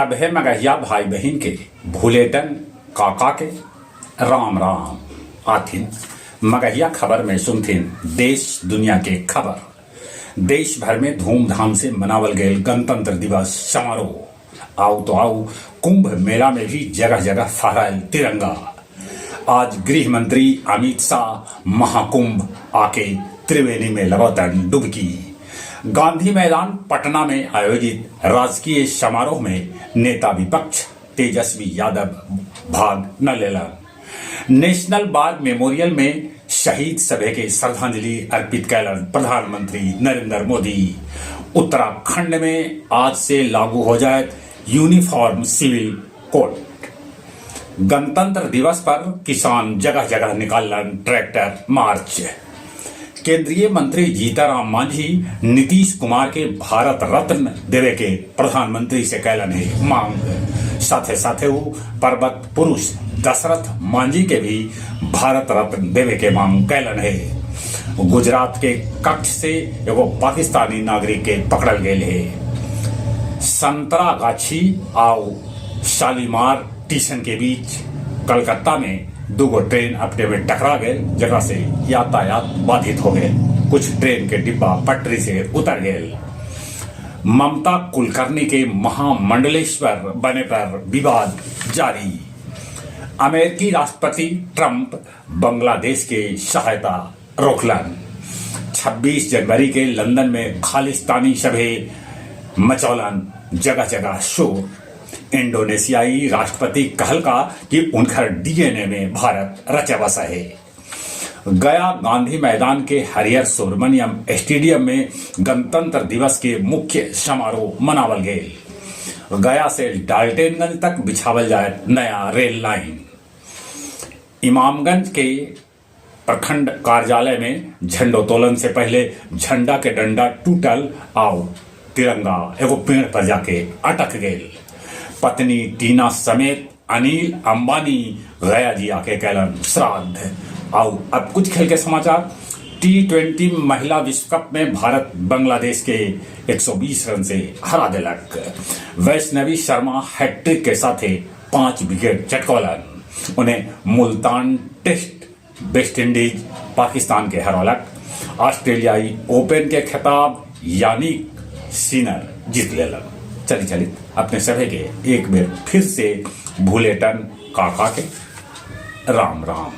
सभे मगहिया भाई बहिन के भुलेटन काका के राम राम। आथिन मगहिया खबर में सुनथिन देश दुनिया के खबर। देश भर में धूमधाम से मनावल गयल गणतंत्र दिवस समारोह। आउ तो आउ कुंभ मेला में भी जगह जगह फहरायल तिरंगा। आज गृह मंत्री अमित शाह महाकुंभ आके त्रिवेणी में लगौतन डुबकी। गांधी मैदान पटना में आयोजित राजकीय समारोह में नेता विपक्ष तेजस्वी यादव भाग न लेलन। नेशनल वार मेमोरियल में शहीद सभे के श्रद्धांजलि अर्पित कैलन प्रधानमंत्री नरेंद्र मोदी। उत्तराखंड में आज से लागू हो जाए यूनिफॉर्म सिविल कोड। गणतंत्र दिवस पर किसान जगह जगह निकालन ट्रैक्टर मार्च। केंद्रीय मंत्री जीतनराम मांझी नीतीश कुमार के भारत रत्न देवे के प्रधानमंत्री से कैलन है मांग। साथे साथे वो पर्वत पुरुष दशरथ मांझी के भी भारत रत्न देवे के मांग कैलन है। गुजरात के कच्छ से एगो पाकिस्तानी नागरिक के पकड़ल गेल है। संतरागाछी आउ शालीमार स्टेशन के बीच कलकत्ता में दूगो ट्रेन अपने में टकरा गए, जकरा से यातायात बाधित हो गए। कुछ ट्रेन के डिब्बा पटरी से उतर गए। ममता कुलकर्णी के महामंडलेश्वर बने पर विवाद जारी। अमेरिकी राष्ट्रपति ट्रंप बांग्लादेश के सहायता रोकलन। 26 जनवरी के लंदन में खालिस्तानी सभे मचौलन जगह जगह शोर। इंडोनेशियाई राष्ट्रपति कहलका कि उनकर डीएनए में भारत रचा बसा है। गया गांधी मैदान के हरिहर सुब्रमण्यम स्टेडियम में गणतंत्र दिवस के मुख्य समारोह मनावल गए। गया से डाल्टनगंज तक बिछावल जाए नया रेल लाइन। इमामगंज के प्रखंड कार्यालय में झंडोत्तोलन से पहले झंडा के डंडा टूटल आउ तिरंगा एगो पेड़ पर जाके अटक गए। पत्नी टीना समेत अनिल अंबानी गया जी आके कैलन श्राद्ध। आउ अब कुछ खेल के समाचार। टी20 महिला विश्व कप में भारत बांग्लादेश के 120 रन से हरा दिलक। वैष्णवी शर्मा हैट्रिक के साथे 5 विकेट चटकौलन। उन्हें Multan test west Indies Pakistan के हरौलक। ऑस्ट्रेलियाई ओपन के खिताब यानी सिनर जीत लेलन। चली चली अपने सभी के एक बेर फिर से भूलेटन काका के राम राम।